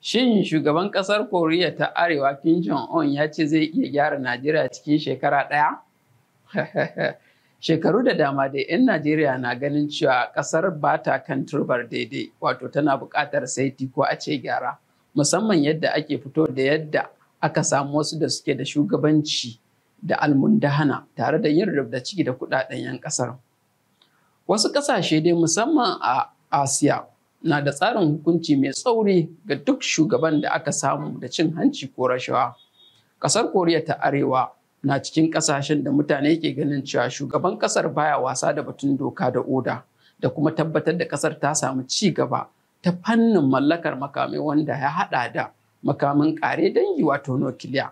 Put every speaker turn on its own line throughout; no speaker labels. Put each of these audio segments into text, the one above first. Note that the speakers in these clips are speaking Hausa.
Shin shugaban ƙasar Koriya ta Arewa Kim Jong-un ya ce zai iya gyara Najeriya cikin shekara ɗaya? Shekaru da dama dai 'yan Najeriya na ganin cewa ƙasar ba ta kan turbar daidai, wato tana buƙatar saiti ko a ce gyara, musamman yadda ake fito da yadda aka samu wasu da suke da shugabanci da almundahana tare da yin rubda ciki da kuɗaɗen 'yan ƙasar. Wasu ƙasashe dai musamman a Asiya na da tsarin hukunci mai tsauri ga duk shugaban da aka samu da cin hanci ko rashawa. Ƙasar Koriya ta Arewa na cikin ƙasashen da mutane ke ganin cewa shugaban ƙasar baya wasa da batun doka da oda da kuma tabbatar da ƙasar ta samu ci gaba ta fannin mallakar makamai wanda ya haɗa da makamin ƙare dangi wato nukiliya.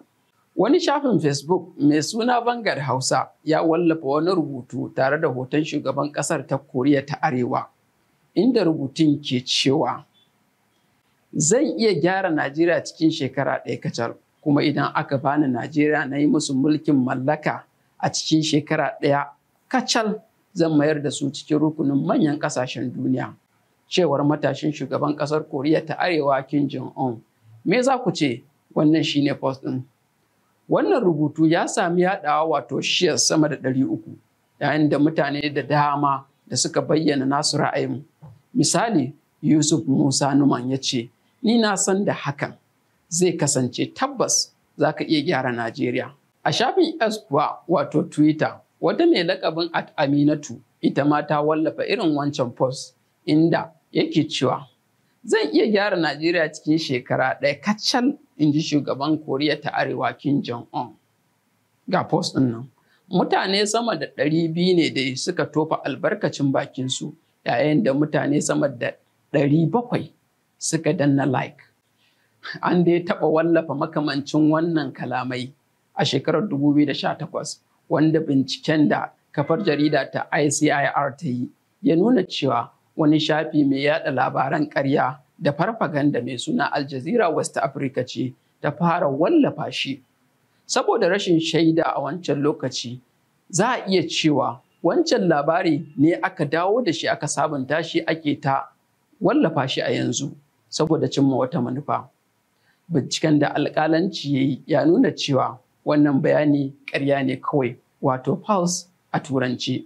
Wani shafin Facebook mai suna Vanguard Hausa ya wallafa wani rubutu tare da hoton shugaban ƙasar ta Koriya ta Arewa, inda rubutun ke cewa zan iya gyara Najeriya cikin shekara ɗaya kacal, kuma idan aka bani Najeriya na yi musu mulkin mallaka a cikin shekara ɗaya kacal, zan mayar da su cikin rukunin manyan ƙasashen duniya. Cewar matashin shugaban ƙasar Koriya ta Arewa Kim Jong-un. Me za ku ce? Wannan shine post ɗin. Wannan rubutu ya sami yaɗawa wato shares sama da 300, yayin da mutane da dama da suka bayyana nasu ra'ayin. Misali, Yusuf Musa Numan ya ce, "Ni na san da hakan zai kasance, tabbas za ka iya gyara Najeriya." A shafin X kuwa, wato Twitter, wata mai lakabin @Aminatu ita ma ta wallafa irin wancan post inda yake cewa zan iya gyara Najeriya cikin shekara ɗaya kacal, in ji shugaban Koriya ta Arewa Kim Jong-un. Ga post ɗin nan. Mutane sama da 200 ne dai suka tofa albarkacin bakinsu, yayin da mutane sama da 700 suka danna like. An dai taɓa wallafa makamancin wannan kalamai a shekarar 2018, wanda binciken da kafar jarida ta ICIR ta yi ya nuna cewa wani shafi mai yada labaran ƙarya da farfaganda mai suna Al Jazeera West Africa ce ta fara wallafa shi. Saboda rashin shaida a wancan lokaci, za a iya cewa wancan labari ne aka dawo da shi, aka sabunta shi, ake ta wallafa shi a yanzu saboda cimma wata manufa. Binciken da alƙalanci ya yi ya nuna cewa wannan bayani ƙarya ne kawai, wato false a Turanci.